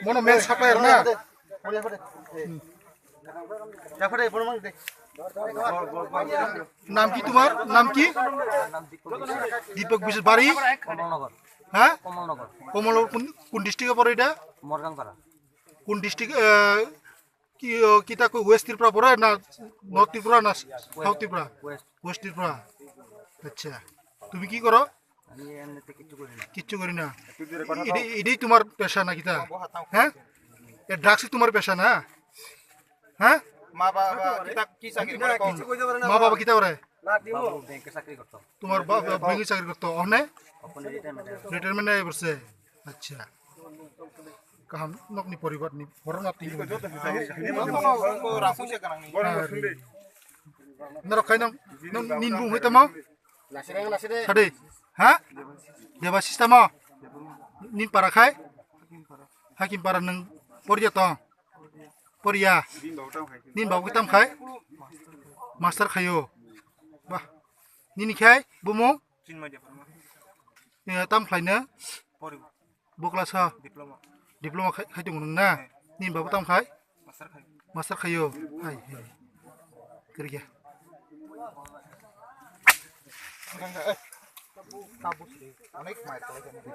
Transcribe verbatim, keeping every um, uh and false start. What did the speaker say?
Mono main supplier na? নাম কি তোমার? নাম কি? দীপক বিশ্বাস। বাড়ি? কমলনগর। হ্যাঁ? কমলনগর। কমলনগর কোন, কোন ডিস্ট্রিক্টে পড়ে এটা? মরগাংপাড়া। কোন ডিস্ট্রিক্ট? কি, কিতা কই, ওয়েস্ট ত্রিপুরা পড়ে না নর্থ ত্রিপুরা না সাউথ ত্রিপুরা? ওয়েস্ট। ওয়েস্ট ত্রিপুরা। আচ্ছা, তুমি কি করো? আমি এমনিতে কিচ্ছু করি না। কিচ্ছু করি না। এটাই, এটাই তোমার পেশা না কিতা? হ্যাঁ, এ ড্রাগসই তোমার পেশা না? হ্যাঁ। মা বাবা কিতা, কি চাকরি করে? মা বাবা কিতা করে? বাবু ব্যাংকে চাকরি করতো। তোমার বাবা ব্যাংকে চাকরি করতো, অনে? রিটায়ারমেন্ট হয়ে পড়ছে। আচ্ছা। Kaham nokni poribar ni borok no twi. Norok khai nang, nang nin bung hai tamo? Sade, ha? Deba system o? Nin para khai? Hakim para nang poria to? Poria. Nin babu tam khai? Master khayo. Bah. Nini khai bumu? Tam khlaina? Bo class ha? Diploma. Diploma khai, khai tongo nung na? Hai. Nini babu tam khai? Master khai. Master khayo. Hai, hai. Kiri ya. Onek mai.